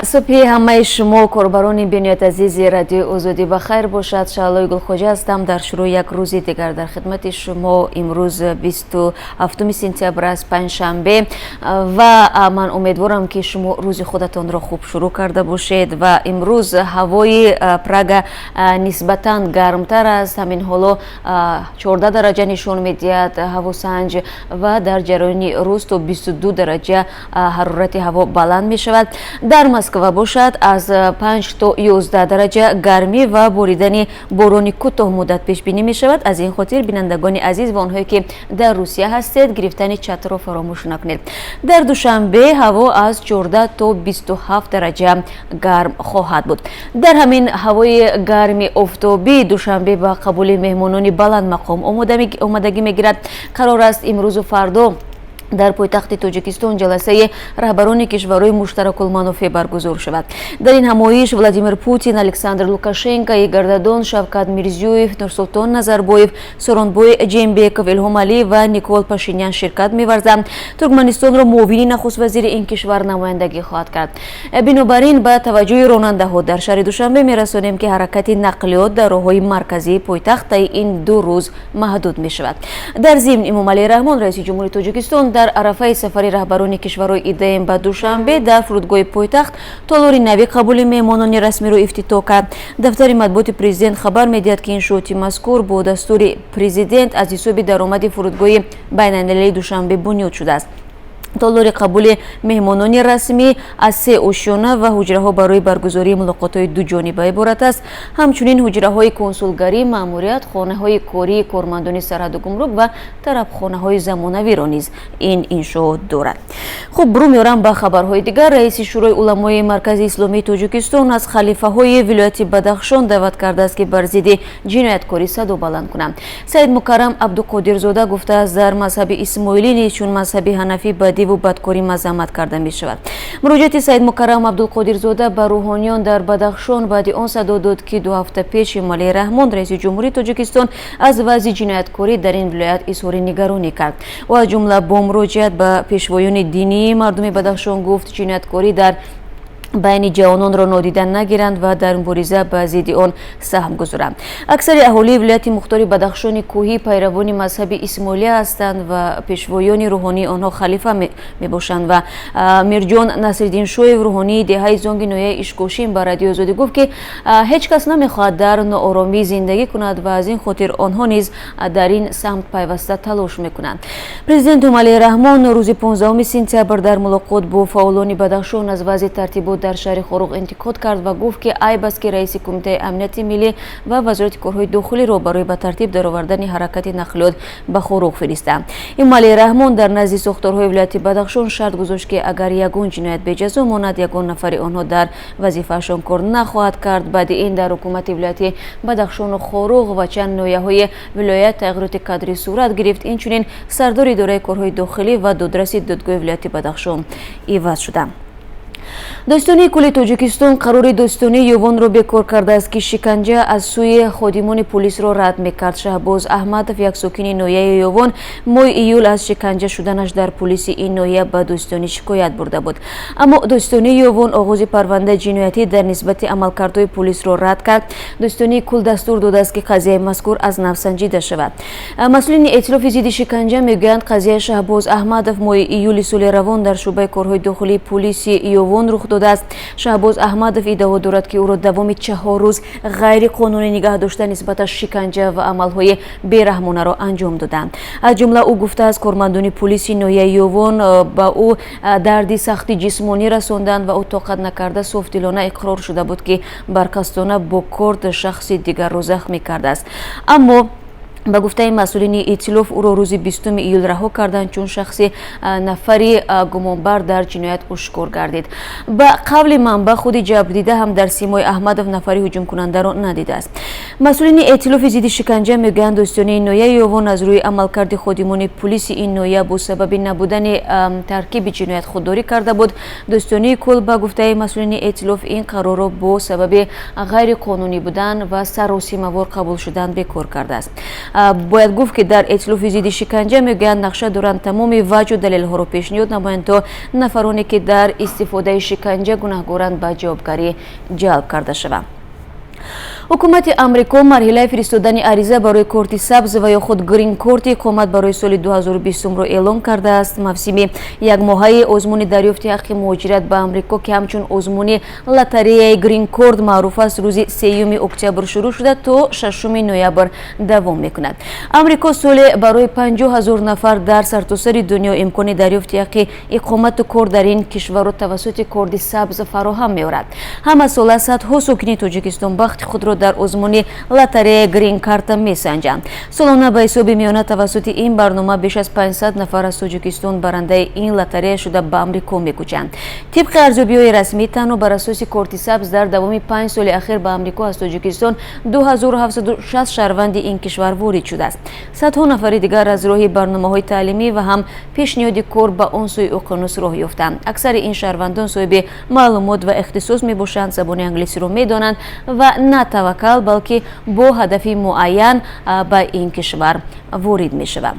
Субҳи ҳамаи шумо, корбарони бениҳоят азизи Радиои Озодӣ, ба хайр бошад. Шаҳлои Гулхоҷа ҳастам, дар шурӯи як рӯзи дигар дар хидмати шумо. Имрӯз 27 сентябр аст, панҷшанбе, ва ман умедворам, ки шумо рӯзи худатонро хуб шурӯъ карда бошед. Ва имрӯз ҳавои Прага нисбатан гармтар аст. Ҳамин ҳоло 14 дараҷа нишон медиҳад ҳавосанҷ ва дар ҷараёни рӯз то 22 дараҷа ҳарорати ҳаво баланд мешавад. Дар Москва бошад, аз 5 то 11 дараҷа гармӣ ва боридани борони кӯтоҳмуддат пешбинӣ мешавад. Аз ин хотир, бинандагони азиз ва онҳое ки дар Русия ҳастед, гирифтани чатрро фаромӯш накунед. Дар Душанбе ҳаво аз 14 то 27 дараҷа гарм хоҳад буд. Дар ҳамин ҳавои гарми офтобӣ Душанбе ба қабули меҳмонони баландмақом омодагӣ мегирад. Қарор аст, имрӯзу фардо дар пойтахти Тоҷикистон ҷаласаи раҳбарони кишварҳои муштаракулманофеъ баргузор шавад. Дар ин ҳамоиш Владимир Путин, Александр Лукашенко, Игор Додон, Шавкат Мирзиёев, Нурсултон Назарбоев, Сооронбой Жээнбеков, Илҳом Алиев ва Никол Пашинян ширкат меварзанд. Туркманистонро муовини нахуствазири ин кишвар намояндагӣ хоҳад кард. Бинобар ин ба таваҷҷӯҳи ронандаҳо дар шаҳри Душанбе мерасонем, ки ҳаракати нақлиёт дар роҳҳои марказии пойтахт таи ин 2 рӯз маҳдуд мешавад. Дар зимн, Эмомалӣ Раҳмон, раиси ҷумҳури Тоҷикистон, дар арафаи сафари раҳбарони кишварҳои ИДМ ба Душанбе дар фурудгоҳи пойтахт толори нави қабули меҳмонони расмиро ифтитоҳ кард. Дафтари матбуоти президент хабар медиҳад, ки иншооти мазкур бо дастури президент аз ҳисоби даромади фурудгоҳи байналмилалии Душанбе бунёд шудааст. Толори қабули меҳмонони расмӣ аз се ошёна ва ҳуҷраҳо барои баргузории мулоқотҳои дуҷониба иборат аст. Ҳамчунин ҳуҷраҳои консулгарӣ, маъмурият, хонаҳои кории кормандони сарҳаду гумрук ва тарабхонаҳои замонавиро низ ин иншоот дорад. Хуб, рӯ меорам ба хабарҳои дигар. Раиси Шӯрои уламои Маркази Исломии Тоҷикистон аз халифаҳои вилояти Бадахшон даъват кардааст, ки бар зидди ҷинояткорӣ садо баланд кунанд. Саид Мукаррам Абдуқодирзода гуфтааст, дар мазҳаби исмоилӣ низ чун мазҳаби ҳанафӣ бадиву бадкорӣ мазаммат карда мешавад. Муроҷиати Саид Мукаррам Абдулқодирзода ба рӯҳониён дар Бадахшон баъди он садо дод, ки 2 ҳафта пеш Эмомалӣ Раҳмон, раиси ҷумҳурии Тоҷикистон, аз вазъи ҷинояткорӣ дар ин вилоят изҳори нигаронӣ кард. Ӯ аз ҷумла бо муроҷиат ба пешвоёни динии мардуми Бадахшон гуфт, ҷинояткорӣ дар байни ҷавононро нодида нагиранд ва дар мубориза ба зидди он саҳм гузоранд. Аксари аҳолии вилояти мухтори Бадахшони кӯҳӣ пайравони мазҳаби исмоилия ҳастанд ва пешвоёни рӯҳонии онҳо халифа мебошанд. Ва Мирҷон Насриддиншоев, рӯҳонии деҳаи Зонги ноҳияи Ишкошим, ба Радиои Озодӣ гуфт, ки ҳеҷ кас намехоҳад дар нооромӣ зиндагӣ кунад ва аз ин хотир онҳо низ дар ин самт пайваста талош мекунанд. Президент Эмомалӣ Раҳмон рӯзи 15 сентябр дар мулоқот бо фаъолони Бадахшон аз вазъи тартибот дар шаҳри Хоруғ интиқод кард ва гуфт, ки айб аст, ки раиси Кумитаи амнияти миллӣ ва Вазорати корҳои дохилиро барои ба тартиб даровардани ҳаракати нақлиёт ба Хоруғ фиристанд. Эмомалӣ Раҳмон дар назди сохторҳои вилояти Бадахшон шарт гузошт, ки агар ягон ҷиноят беҷазо монад, ягон нафари онҳо дар вазифаашон кор нахоҳад кард. Баъди ин дар ҳукумати вилояти Бадахшону Хоруғ ва чанд ноҳияҳои вилоят тағйироти кадрӣ сурат гирифт. Инчунин сардори идораи корҳои дохилӣ ва додраси додгоҳи вилояти Бадахшон иваз шуданд. Додситонии кулли Тоҷикистон қарори додситонии Ёвонро бекор кардааст, ки шиканҷа аз сӯи ходимони полисро рад мекард. Шаҳбоз Аҳмадов, як сокини ноҳияи Ёвон, моҳи июл аз шиканҷа шуданаш дар полиси ин ноҳия ба додситонӣ шикоят бурда буд. Аммо додситонии Ёвон оғози парвандаи ҷиноятӣ дар нисбати амалкардҳои полисро рад кард. Додситонии кул дастур додааст, ки қазияи мазкур аз нав санҷида шавад. Масъулини Эътилофи зидди шиканҷа мегӯянд, қазияи Шаҳбоз Аҳмадов моҳи июли соли равон дар шӯъбаи корҳои дохилии полиси Ёвон рух додааст. Шаҳбоз Аҳмадов иддао дорад, ки ӯро давоми 4 рӯз ғайриқонунӣ нигаҳ дошта, нисбаташ шиканҷа ва амалҳои бераҳмонаро анҷом доданд. Аз ҷумла ӯ гуфтааст, кормандони полиси ноҳияи Ёвон ба ӯ дарди сахти ҷисмонӣ расонданд ва ӯ тоқат накарда, софдилона иқрор шуда буд, ки барқасдона бо корд шахси дигарро захмӣ кардааст. Аммо ба гуфтаи масъулини эътилоф, ӯро рӯзи 20 июл раҳо карданд, чун шахси нафари гумонбар дар ҷиноят ошкор гардид. Ба қавли манбаъ, худи ҷабрдида ҳам дар симои Аҳмадов нафари ҳуҷумкунандаро надидааст. Масъулини Эътилофи зидди шиканҷа мегӯянд, додситонии ноҳияи Ёвон аз рӯи амалкарди ходимони пулиси ин ноҳия бо сабаби набудани таркиби ҷиноят худдорӣ карда буд. Додситонии кулл, ба гуфтаи масъулини эътилоф, ин қарорро бо сабаби ғайриқонунӣ будан ва саросимавор қабул шудан бекор кардааст. Бояд гуфт, ки дар Эътилофи зидди шиканҷа мегӯянд, нақша доранд тамоми ваҷҳу далелҳоро пешниҳод намоянд, то нафароне, ки дар истифодаи шиканҷа гунаҳгоранд, ба ҷавобгарӣ ҷалб карда шаванд. Ҳукумати Амрико марҳилаи фиристодани ариза барои корти сабз ва ё худ грин-корти иқомат барои соли 2020-ро эълон кардааст. Мавсими якмоҳаи озмуни дарёфти ҳаққи муҳоҷират ба Амрико, ки ҳамчун озмуни лотареяи грин-корт маъруф аст, рӯзи 3 октябр шурӯъ шуда, то 6 ноябр давом мекунад. Амрико соле барои 50 000 нафар дар сартосари дунё имкони дарёфти ҳаққи иқомату кор дар ин кишварро тавассути корти сабз фароҳам меорад. Ҳамасола садҳо сокини Тоҷикистон бахти худро дар озмуни лотареяи грин-карта месанҷанд. Солона ба ҳисоби миёна тавассути ин барнома беш аз 500 нафар аз Тоҷикистон барандаи ин лотарея шуда, ба Амрико мекӯчанд. Тибқи арзёбиҳои расмӣ, танҳо бар асоси корти сабз дар давоми 5 соли ахир ба Амрико аз Тоҷикистон 2760 шаҳрванди ин кишвар ворид шудааст. Садҳо нафари дигар аз роҳи барномаҳои таълимӣ ва ҳам пешниҳоди кор ба он сӯи уқёнус роҳ ёфтанд. Аксари ин шаҳрвандон соҳиби маълумот ва ихтисос мебошанд, забони англисиро медонанд ва на таваккал, балки бо ҳадафи муайян ба ин кишвар ворид мешаванд.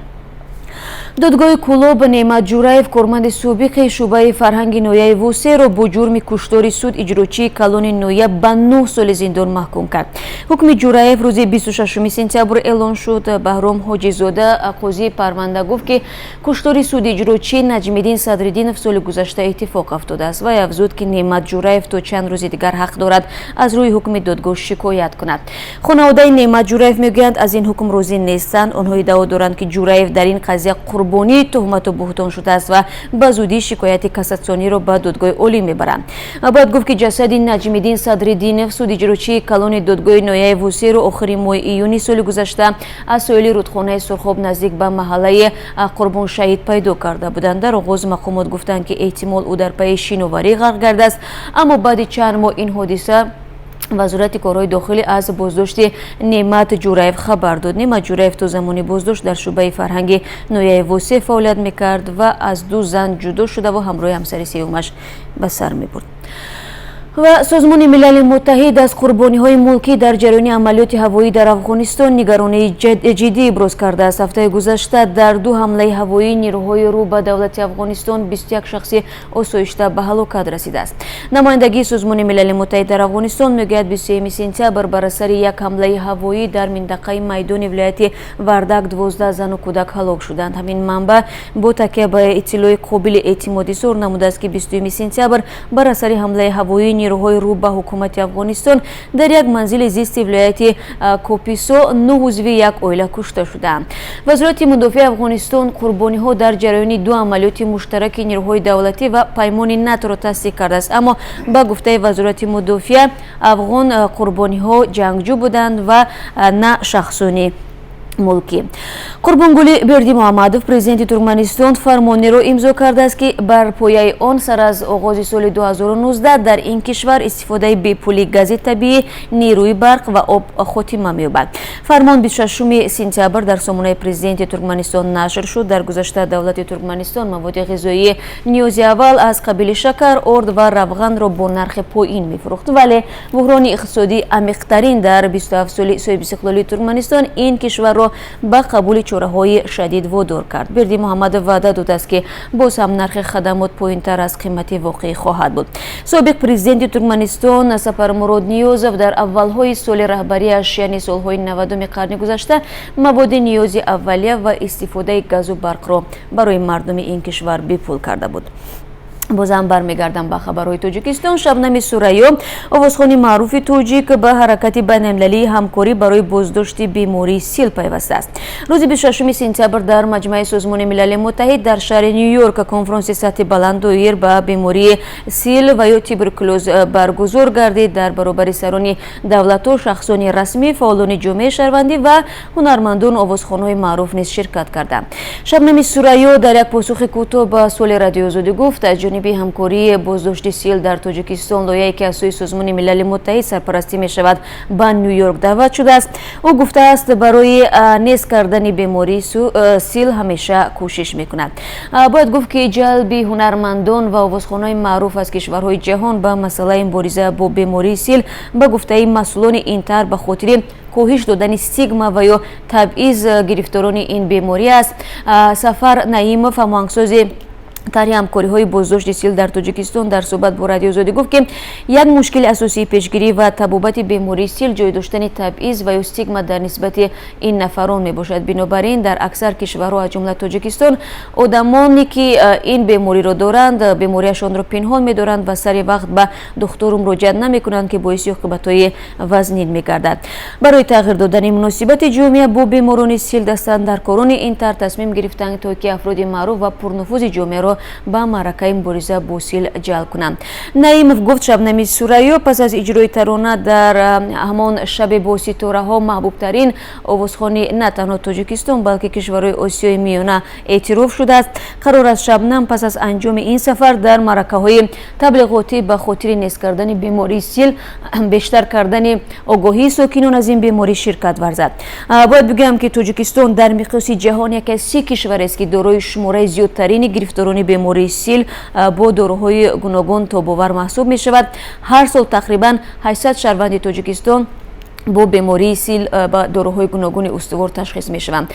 Додгоҳи Кӯлоб Неъмат Ҷураев, корманди собиқи шӯъбаи фарҳанги ноҳияи Восеро, бо ҷурми куштори суд иҷрочии калони ноҳия ба 9 соли зиндон маҳкум кард. Ҳукми Ҷураев рӯзи 26 сентябр эълон шуд. Баҳром Ҳоҷизода, қозии парванда, гуфт, ки куштори судиҷрочӣ Наҷмиддин Садриддинов соли гузашта иттифоқ афтодааст. Вай афзуд, ки Неъмат Ҷураев то чанд рӯзи дигар ҳақ дорад аз рӯи ҳукми додгоҳ шикоят кунад. Хонаводаи Неъмат Ҷураев мегӯянд, аз ин ҳукм розӣ нестанд. Онҳо иддао доранд, ки Ҷураев дар ин қазия қурбонии туҳмату буҳтон шудааст ва ба зудӣ шикояти кассатсиониро ба додгоҳи олӣ мебаранд. Бояд гуфт, ки ҷасади Наҷмиддин Садриддинов, судиҷрочии калони додгоҳи ноҳияи Восеро, охири моҳи июни соли гузашта аз соҳили рудхонаи Сурхоб наздик ба маҳаллаи Қурбоншаҳид пайдо карда буданд. Дар оғоз мақомот гуфтанд, ки эҳтимол ӯ дар пайи шиноварӣ ғарқ гардааст, аммо баъди чанд моҳ ин ҳодиса Вазорати корҳои дохилӣ аз боздошти Неъмат Ҷураев хабар дод. Неъмат Ҷураев то замони боздошт дар шӯъбаи фарҳанги ноҳияи Восе фаъолият мекард ва аз ду зан ҷудо шудаву ҳамроҳи ҳамсари сеюмаш ба сар мебурд. Ва Созмони Милали Муттаҳид аз қурбониҳои мулкӣ дар ҷараёни амалиёти ҳавоӣ дар Афғонистон нигаронии ҷиддӣ иброз кардааст. Ҳафтаи гузашта дар ду ҳамлаи ҳавоии нерӯҳои рӯ ба давлати Афғонистон 21 шахси осоишта ба ҳалокат расидааст. Намояндагии Созмони Милали Муттаҳид дар Афғонистон мегӯяд, 23 сентябр бар асари як ҳамлаи ҳавоӣ дар минтақаи Майдони вилояти Вардак 12 зану кӯдак ҳалок шуданд. Ҳамин манбаъ бо такя ба иттилои қобили эътимод изҳор намудааст, ки 20 сентябр бар асари ҳамлаи ҳавоии нерӯҳои рӯ ба ҳукумати Афғонистон дар як манзили зисти вилояти Кописо нӯ узви як оила кушта шудаанд. Вазорати мудофиаи Афғонистон қурбониҳо дар ҷараёни ду амалиёти муштараки нерӯҳои давлатӣ ва паймони НАТОро тасдиқ кардааст, аммо ба гуфтаи Вазорати мудофиа афғон қурбониҳо ҷангҷӯ буданд ва на шахсони мулкӣ. Қурбонгулӣ Бердимуҳаммадов, президенти Туркманистон, фармонеро имзо кардааст, ки бар пояи он сар аз оғози соли 2019 дар ин кишвар истифодаи бепули гази табиӣ, нерӯи барқ ва об хотима меёбад. Фармон 26 сентябр дар сомонаи президенти Туркманистон нашр шуд. Дар гузашта давлати Туркманистон маводи ғизоии ниёзи аввал аз қабили шакар, орд ва равғанро бо нархи поин мефурӯхт, вале буҳрони иқтисодии амиқтарин дар 27 соли соҳибистиқлолии Туркманистон ин кишварро ба қабули чораҳои шадид водор кард. Бердимуҳаммадов ваъда додааст, ки боз ҳам нархи хадамот поинтар аз қимати воқеӣ хоҳад буд. Собиқ президенти Туркманистон Сапармурод Ниёзов дар аввалҳои соли раҳбарияш, яъне солҳои 90-уми қарни гузашта, маводи ниёзи аввалия ва истифодаи газу барқро барои мардуми ин кишвар бепул карда буд. Бозам бармегардам ба хабарҳои Тоҷикистон. Шабнами Сурайё, овозхони маъруфи тоҷик, ба ҳаракати байналмилалии ҳамкорӣ барои боздошти бемории сил пайвастааст. Рӯзи 26 сентябр дар маҷмӯаи Созмони Милали Муттаҳид дар шаҳри Ню Йорк конфронси сатҳи баланд доир ба бемории сил ва ё туберкулёз баргузор гардид. Дар баробари сарони давлатҳо, шахсони расмӣ, фаъолони ҷомеаи шаҳрвандӣ ва ҳунармандону овозхонҳои маъруф низ ширкат карданд. Шабнами Сурайё дар як посухи кӯтоҳ ба суоли Радиои Озодӣ гуфт, аз ҷониби ҷониби ҳамкории боздошти сил дар Тоҷикистон, лоиҳае ки аз сӯи Созмони Милали Муттаҳид сарпарастӣ мешавад, ба Ню-Йорк даъват шудааст. Ӯ гуфтааст, барои нест кардани бемории сил ҳамеша кӯшиш мекунад. Бояд гуфт, ки ҷалби ҳунармандон ва овозхонаи маъруф аз кишварҳои ҷаҳон ба масъалаи мубориза бо бемории сил, ба гуфтаи масъулони ин тарҳ, ба хотири коҳиш додани стигма ва ё табъиз гирифторони ин беморӣ аст. Сафар Наимов, ҳамоҳангсози тарҳи ҳамкориҳои боздошти сил дар Тоҷикистон, дар суҳбат бо Радиои Озодӣ гуфт, ки як мушкили асосии пешгирӣ ва табобати бемории сил ҷой доштани табъиз ва ё стигма дар нисбати ин нафарон мебошад. Бинобар ин дар аксар кишварҳо, аз ҷумла Тоҷикистон, одамоне ки ин бемориро доранд, бемориашонро пинҳон медоранд ва сари вақт ба духтуру муроҷиат намекунанд, ки боиси оқибатҳои вазнин мегардад. Барои тағйир додани муносибати ҷомеа бо беморони сил дастандаркорони ин тарҳ тасмим гирифтанд, то ки афроди маъруф ва пурнуфузи ҷомеаро ба маъракаи мубориза бо сил ҷалб кунанд. Наимов гуфт, Шабнами Сурайё пас аз иҷрои тарона «Дар ҳамон шабе бо ситораҳо» маҳбубтарин овозхони на танҳо Тоҷикистон, балки кишварҳои Осиёи Миёна эътироф шудааст. Қарор аст, Шабнам пас аз анҷоми ин сафар дар маъракаҳои таблиғотӣ ба хотири нест кардани бемории сил, бештар кардани огоҳии сокинон аз ин беморӣ ширкат варзад. Бояд бигӯям, ки Тоҷикистон дар миқёси ҷаҳон яке аз 30 кишварест, ки дорои шумораи зиёдтарини гирифторони бемории сил бо доруҳои гуногун тобовар маҳсуб мешавад. Ҳар сол тақрибан 800 шаҳрванди Тоҷикистон бо бемории сил ба доруҳои гуногуни устувор ташхис мешаванд.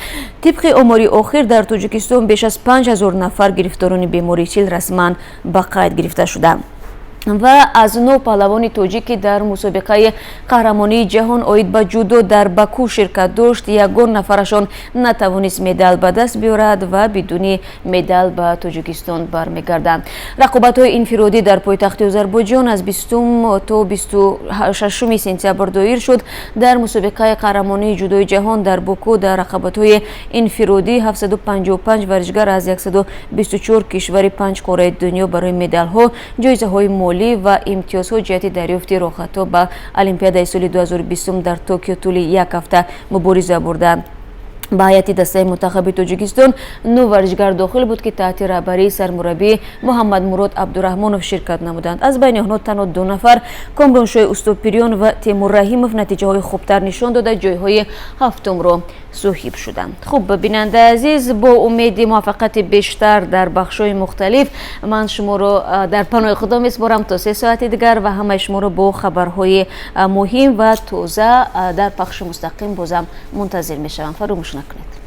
Тибқи омори охир, дар Тоҷикистон беш аз 5000 нафар гирифторони бемории сил расман ба қайд гирифта шуданд. Ва аз нӯ паҳлавони тоҷик, ки дар мусобиқаи қаҳрамонии ҷаҳон оид ба ҷудо дар Баку ширкат дошт, ягон нафарашон натавонист медал ба даст биёрад ва бидуни медал ба Тоҷикистон бармегарданд. Рақобатҳои инфиродӣ дар пойтахти Озарбойҷон аз 20 то 26 сентябр доир шуд. Дар мусобиқаи қаҳрамонии ҷудои ҷаҳон дар Боку дар рақобатҳои инфиродӣ 755 варзишгар аз 124 кишвари панҷ қораи дунё барои медалҳо, ҷоизаҳои молӣ ва имтиёзҳо ҷиҳати дарёфти роҳхатҳо ба Олимпиадаи соли 2020 дар Токио тӯли як ҳафта мубориза бурданд. Ба ҳайати дастаи мунтахаби Тоҷикистон нӯ варзишгар дохил буд, ки таҳти раҳбарии сармураббӣ Муҳаммадмурод Абдураҳмонов ширкат намуданд. Аз байни онҳо танҳо ду нафар, Комроншоҳи Устопирён ва Темур Раҳимов, натиҷаҳои хубтар нишон дода, ҷойҳои ҳафтумро соҳиб шуданд. Хуб, бинандаи азиз, бо умеди муваффақияти бештар дар бахшҳои мухталиф ман шуморо дар паноҳи Худо месупорам то 3 соати дигар ва ҳамаи шуморо бо хабарҳои муҳим ва тоза дар пахши мустақим бозам мунтазир мешавам. Фаромӯш накунед.